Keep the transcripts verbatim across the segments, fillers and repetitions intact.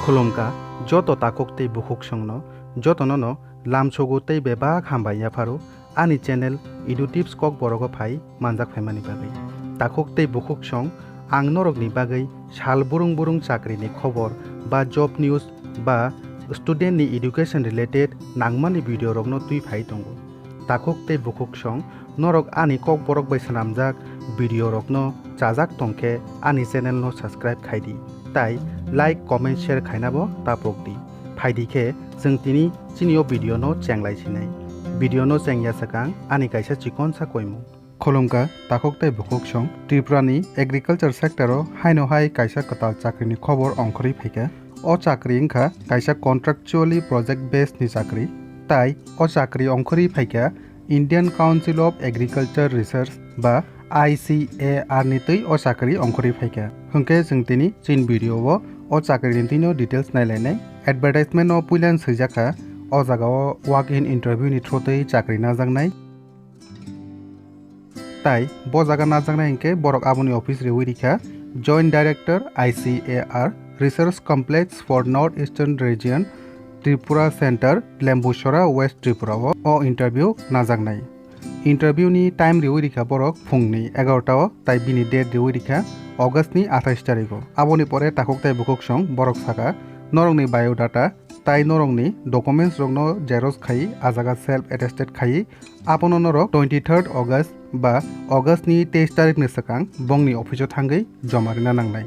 Khulumkha joto takhuk tei bukhuksongno, jotono no lamsogo tei bebak hambai yapharo ani channel Edu Tips Kokborogo phai manjak phaimani bagwi. Takhuk tei bukhuksong, ang norokni bagwi sal burung burung chakrini khobor ba job news ba student ni education related nangmani video rokno twi phai tongo. Takhuk tei bukhuksong, norok ani Kokborok bai swnamjak video rokno chajak tongkhe ani channel no subscribe khaidi, tai like, comment, share khainabo tapokdi. Phaidi khe chwng tini chini o video no chenglai sinai. Video no chengya swkang ani kaisa chikonsa koimung. Khulumkha takhuk tei bukhuksong, Tripura ni agriculture sector o haino hai kaisa kwtal chakrini khobor ongkhorwi phaikha. O chakri wngkha kaisa contractually project based ni chakri, tai o chakri ongkhorwi phaikha Indian Council of Agriculture Research ba I C A R ni twi o chakri ongkhorwi phaikha. Hwnkhe chwng tini chin video o o chakri ni twino details nailainai. Advertisement o puilan swijakha, o jaga o walk in interview ni through twi chakri najaknai. Tai bo jaga najaknai hwnkhe borok aboni office riwi rikha, Joint Director I C A R, Research Complex for North Eastern Region, Tripura Center, Lembusora, West Tripura o, o interview najaknai. Interview ni time riwi rikha borok phungni egarota o, tai bini date riwi rikha August ni athais tarikh o. Aboni pore takhuk tai bukhuksong borok saka, norokni biodata tai norokni documents rokno xerox khai, a jaga self attested khai, abono norok twenty third August ba August ni teis tarikh ni swkang bongni office o thangwi joma rina nangnai.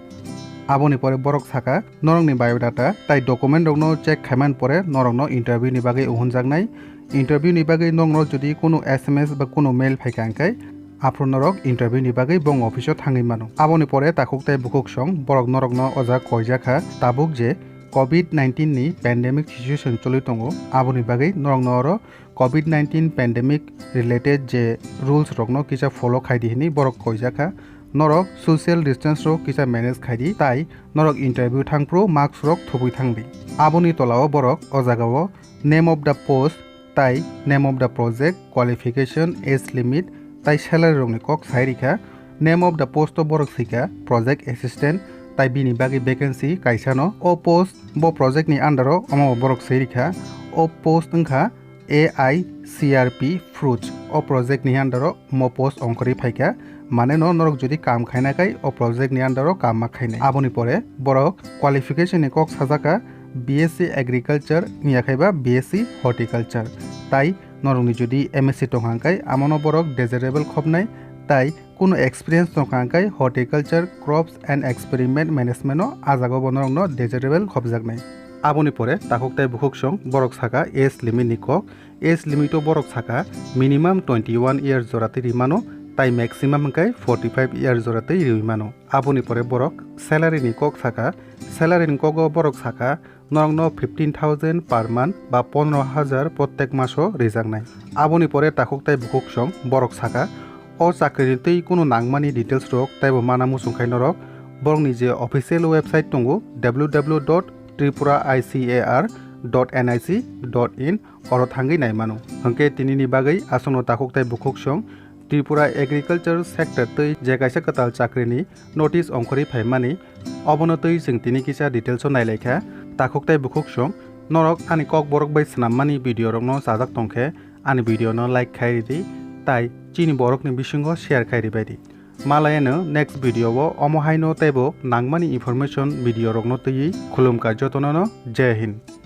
Aboni pore borok saka, norokni biodata tai document rokno check khaimani pore norokno interview ni bagwi uhunjaknai. Interview ni bagwi norokno jodi kunu S M S ba kunu mail phaikha hwnkhe, aphuru norok interview ni bagwi bong office o thangwi mano. Aboni pore takhuk tai bukhuksong borok norokno o jaga koijakha, tabuk je covid nineteen ni pandemic situation choli tongo, aboni bagwi norokno oro covid nineteen pandemic related je rules rokno kisa follow khaidi hinwi borok koijakha. Norok social distance rok kisa manage khaidi, tai norok interview thangphuru mask rok thubui thangdi. Aboni tolao borok o jagao name of the post, tai name of the project, qualification, age limit, tai salary rokni kok sai rikha. Name of the post o borok swikha project assistant, tai bini bagwi vacancy kaisano. O post bo project ni under o omo borok sai rikha. O post wngkha A I C R P fruits. O project ni under o mo post ongkhorwi phaikha. Mane no norok jodi kam khaina khai o project ni under o kam ma khainai. Aboni pore borok qualification ni kok sajakha B S C agriculture wngya khaiba B S C horticulture. Tai norokni jodi M S C tongkha hwnkhe amono borok desirable khobnai, tai kunu experience tongkha hwnkhe horticulture crops and experiment management o a jagao bo norokno desirable khobjaknai. Aboni pore takhuk tai bukhuksong borok saka age limit ni kok. Age limit o borok saka minimum twenty one years jora twi rimano, tai maximum hwnkhe forty five years jora twi riwi mano. Aboni pore borok salary ni kok saka, salary ni kogo borok saka norokno fifteen thousand per month ba pondro hajar prottek maso rijaknai. Aboni pore takhuk tai bukhuksong borok saka, o chakrini twi kunu nangmani details rok taibo mana muchung khai norok borokni je official website tongo, W W W dot tripura I C A R dot N I C dot in, oro thangwi nai mano. Hwnkhe tinini bagwi aswkno takhuk tai bukhuksong Tripura agriculture sector twi je kaisa kwtal chakrini notice ongkhorwi phaimani, obono twi chwng tini kisa details o nailaikha. Takhuk tai bukhuksong, norok ani Kokborok bai swnammani video rokno chajak tongkhe, ani video no like khai ridi, tai chini borokni bisingo share khai ribaidi. Malayano next video o omo haino teibo nangmani information video rokno twiwi. Khulumkha jotono no, Jai Hind.